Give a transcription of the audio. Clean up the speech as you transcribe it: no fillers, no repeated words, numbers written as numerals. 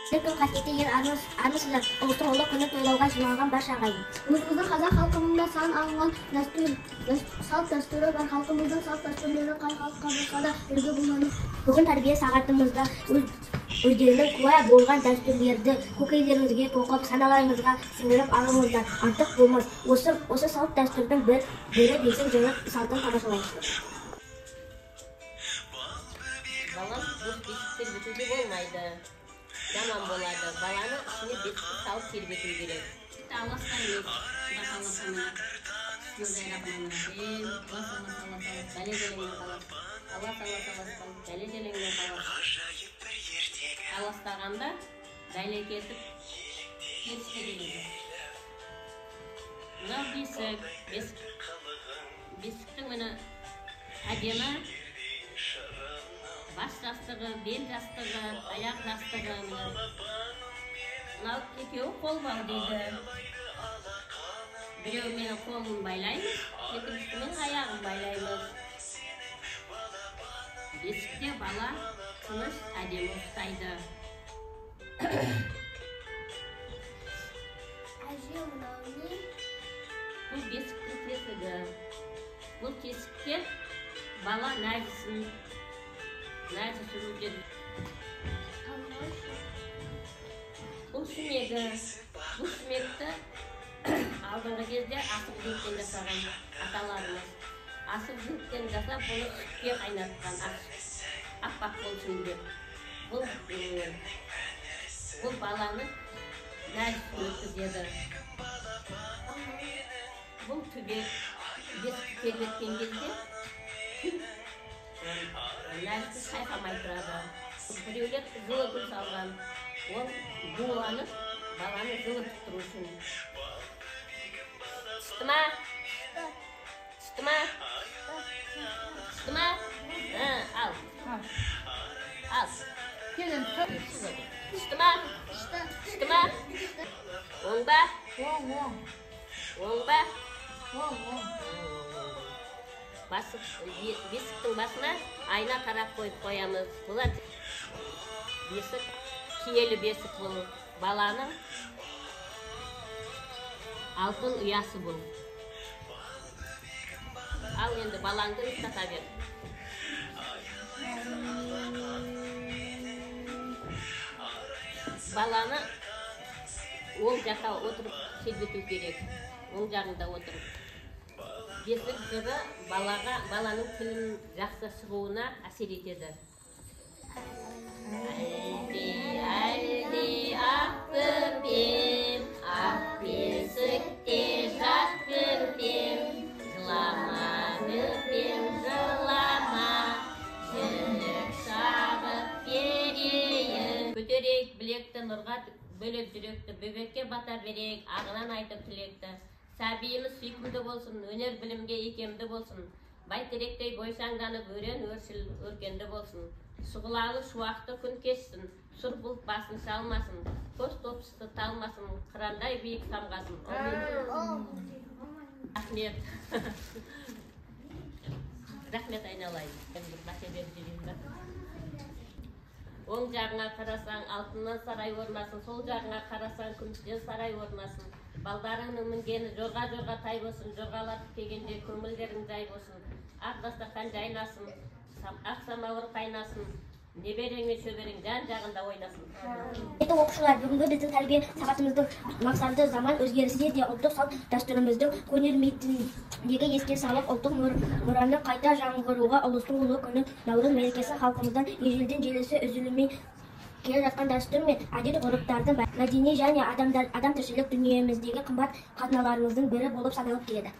Күн қасиетті ел, армысыздар, ұлыстың ұлы күнін тойлауға жиналған барша ағайын. Өзіміздің қазақ халқында сан алуан дәстүр, салт дәстүрі бар. Халқымыздың салт дәстүрлері қай халыққа болса да үлгі боларлық. Бүгін тәрбие сағатымызда өздерінің куә болған дәстүрлерді көкейлеріңізге тоқып, саналарыңызға сіңіріп алыңыздар. Артық болмас. Осы салт дәстүрдің бірі бесік жыры салтын тамашалайық. Балам бос бесік тербетуге болмайды. Жаман болады. Баланы ішіне бесікті салып тербету керек. Аллахтан Бисмиллахиррахманиррахим. Алластағанда бәле кетіп періште келеді. Мынау бесік, бесік, бесіктің міне әдемі бас жастығы, бел жастығы, аяқ жастығы міне. Мынау екеуі қолбау дейді. Біреуімен қолын байлаймыз, екіншісімен аяғын байлаймыз. Бесікте бала тыныш, әдемі ұйықтайды. Әже, мынау не? Бұл бесіктің тесігі. Бұл тесікте бала нәжісін өтеді. Бұл шүмегі. Бұл шүмекті алдыңғы кезде асық жіліктен жасаған аталарымыз. Асық жіліктен жасап, бұны сүтке қайнатқан, аппақ болсын деп. Бұл баланы нәжісін өткізеді. Бұл түбек. Бесікті тербеткен кезде нәжісі шайқамай тұрады. Біреулер жылы гүл салған. Ол буланып, баланы жылытып тұру үшін. Түсті ма? Түсті ма? Түсті ма? Ал. Ал. Түсті ма? Түсті ма? Оң ба? Оң, оң. Оң ба? Оң, оң. Бесіктің басына айна тарақ қойып қоямыз. Бұлар бесік, киелі бесік бұл. Баланың алтын ұясы бұл. Ал енді балаңды ұйықтата бер. Баланы оң жаққа отырып тербету керек. Оң жағында отырып. Бесік жыры баланың тілін жақсы шығуына әсер етеді. Әлде, әлде ақ көрпем, ақ бесікте жат көрпем, жылама көрпем, жылама, жілік шағып берейін. Көтерейік білекті, нұрға бөлеп жүректі, бөбекке бата берейік, ағынан айтып тілекті. Сәбиіміз сүйкімді болсын, өнер білімге икемді болсын, бәйтеректей бойшаңданып, өрен өршіл өркенді болсын. Шұғылалы шуақты күн кешсін, сұр бұлт басын шалмасын, көз топшысы талмасын, қырандай биік самғасын. Рахмет. Рахмет айналайын. Енді бәсе беріп жіберейін ба? Оң жағыңа қарасаң, алтыннан сарай орнасын, сол жағыңа қарасаң, күмістен сарай орнасын. Балдарыңның мінгені жорға-жорға тай болсын, жорғалатып келгенде көңілдерің жай болсын. Ақ дастархан жайнасын, ақ самауыр қайнасын, неберең мен шөберең жан жағында ойнасын. Құрметті оқушылар, бүгінгі біздің тәрбие сағатымыздың мақсаты заман өзгерісінде де ұлттық салт дәстүріміздің көнермейтіндігі еске салып, ұлттық мұраны қайта жаңғыруға ұлыстың ұлы күні Наурыз мерекесі халқымыздан ежелден желісі үзілмей келе жатқан дәстүр мен әдет ғұрыптардың мәдени және адам тіршілік дүниеміздегі қымбат қазыналарымыздың бірі болып саналып келеді.